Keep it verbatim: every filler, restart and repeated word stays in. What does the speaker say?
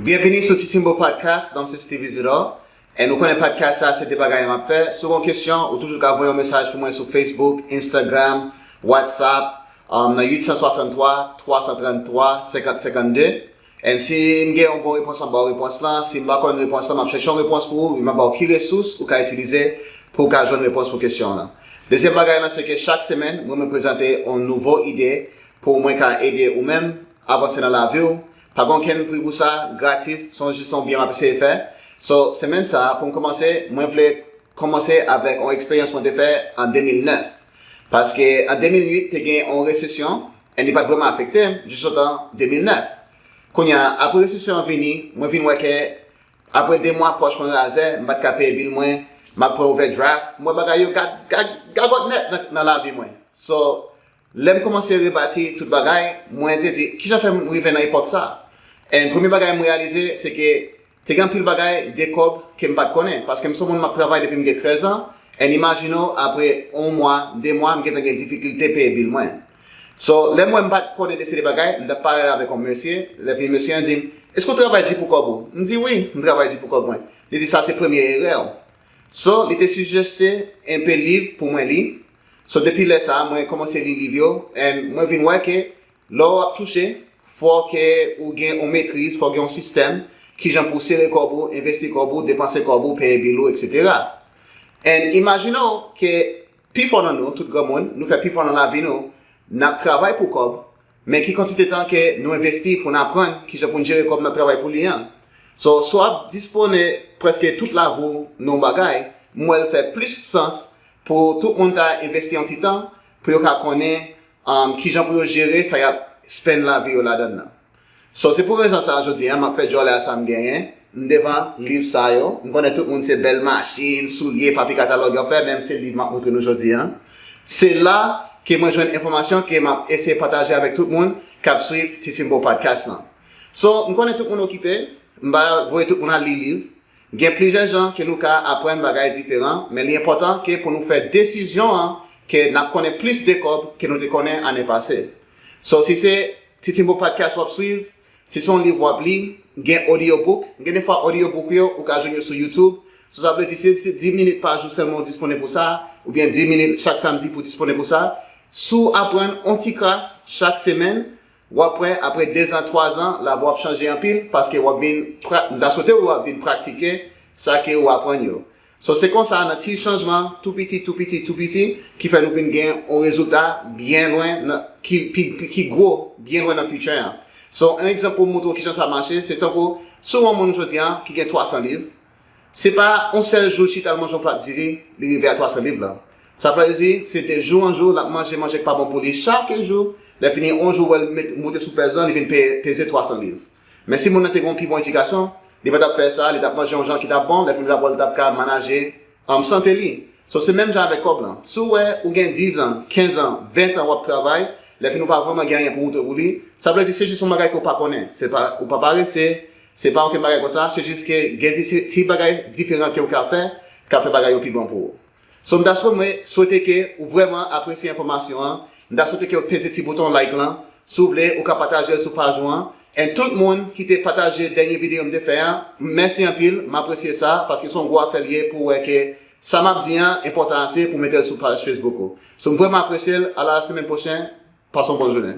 Byenvini sou Titimbo Podcast, non m se Steve Isidore. And ou konnen podcast sa se de bagay m ap fè. Si w gen yon kesyon, ou toujou ka voye yon mesaj pou mwen sou Facebook, Instagram, WhatsApp, um, nan uit san swasanntwa, twa san tranntwa, senkant senkannde. And si m gen yon bon repons, m ap ba w repons lan. Si m pa konn repons lan, m ap chèche yon repons pou ou, m ap ba w ki resous ou ka itilize pou w ka jwenn repons pou kesyon w lan. Dezyèm bagay lan, se ke chak semèn, mwen, mwen prezante yon nouvo ide pou mwen ka ede ou menm avanse nan lavi w. Pa gen okenn pri pou sa, gratis, se jis yon byen m ap eseye fè. So, semèn sa a, pou m kòmanse, mwen vle kòmanse avèk yon eksperyans mwen te fè an de mil nèf. Paske an de mil uit, te gen yon resesyon, e li pa t vrèman afekte m, jistotan de mil nèf. Kounye a, apre resesyon an vini, mwen vin wè ke apre de mwa pòch mwen razè, m pa t ka peye bil mwen, m ap pran overdraft, m wè bagay yo gad, gad, gagòt nèt nan, nan lavi mwen. So, lè m kòmanse rebati tout bagay, mwen te di, kijan fè m rive nan epòk sa? And premye bagay m reyalize, se ke te gen anpil bagay, de kòb ke m pa t konnen, paske m se yon moun m ap travay depi m gen trèz an, and imajine w, apre yon mwa, de mwa, m gentan gen difikilte peye bil mwen. So, lè m wè m pa t konnen de seri de bagay, m t ap pale avèk yon mesye, lè fini mesye an di m, èske w travay di pou kòb ou? M di, wi, m travay di pou kòb mwen. Li di, sa se premye erè w. So, li te sijeste enpe liv pou mwen li. So, depi lè sa a, mwen kòmanse li liv yo, and mwen vin wè ke lè w ap touche, fò ke ou gen yon metriz, fò gen yon sistèm, kijan pou w sere kòb ou, envesti kòb ou, depanse kòb ou, peye bil ou, etsetera. And imajine w ke pifò nan nou, tout granmoun, nou fè pifò nan lavi nou, n ap travay pou kòb, men ki kantite tan ke nou envesti pou n aprann kijan pou n jere kòb n ap travay pou li an? So, si w ap dispone prèske tout lavi w nan yon bagay, m wè l fè plis sans pou tout moun ta envesti yon ti tan pou yo ka konnen, um, kijan pou yo jere sa y ap spend lavi yo ladan l nan. So, se pou rezon sa a, jodi a, m ap fè djòlè a sa m genyen. M devan liv sa yo. M konnen tout moun se bèl machin, soulye, papi katalòg y ap fè, men se liv m ap montre nou jodi a. Se la ke mwen jwenn enfòmasyon ke m ap eseye pataje avèk tout moun k ap swiv Titimbo Podcast lan. So, m konnen tout moun okipe, m pa voye tout moun al li liv. Gen plizyè jan ke nou ka aprann bagay diferan, men li enpòtan ke pou nou fè desizyon an, ke n ap konnen plis de kòb ke nou te konnen ane pase. So, si se Titimbo Podcast w ap swiv, si se yon liv w ap li, gen audiobook, gen defwa audiobook yo, ou ka jwenn yo sou YouTube. So, sa vle di, si se dis minit pa jou sèlman w disponnen pou sa, oubyen dis minit chak samdi pou w disponnen pou sa, si w aprann yon ti kras chak semèn, w ap wè, apre dezan, twazan, lavi w ap chanje anpil, paske w ap vin pra-, m ta swete w ap vin pratike sa ke w aprann yo. So, se konsa, nan ti chanjman, tou piti, tou piti, tou piti, ki fè nou vin gen yon rezilta byen lwen, nan, ki, ki, ki, ki gwo, byen lwen nan future an. So, yon egzanp pou m montre w kijan sa mache, se tankou, si w yon moun jodi a ki gen twa san liv, se pa yon sèl jou l chita l manje yon plat diri, li rive a twa san liv lan. Sa vle di, se de jou an jou, l ap manje manje k pa bon pou li chak jou. Lè fini, yon jou, w wè l met-, moute sou pèz lan, li vin pe-, peze twa san liv. Men si moun nan te gen yon pi bon edikasyon, li pa t ap fè sa, li t ap manje yon jan ki t ap bon, lè fini, l ap wè l t ap ka manaje, um, sante li. So, se menm jan avèk kòb lan. Si w wè ou gen diz an, kenz an, ven an w ap travay, lè fini, ou pa vrèman gen anyen pou w montre pou li, sa vle di se jis yon bagay ke w pa konnen. Se pa, ou pa parese, se pa okenn bagay konsa, se jis ke gen di-, ti bagay diferan ke w ka fè, k ap fè bagay yo pi bon pou ou. So, m ta swe-, mwen swete ke ou vrèman apresye enfòmasyon an. M ta swete ke w peze ti bouton like lan. Si w vle, ou ka pataje l sou paj ou an. And tout moun ki te pataje dènye videyo m te fè an, mèsi anpil. M apresye sa, paske se yon gwo afè l ye pou w wè ke sa m ap di an enpòtan ase pou w mete l sou paj Facebook ou. So, m vrèman apresye l. A la semèn pwochen. Pase yon bon jounen.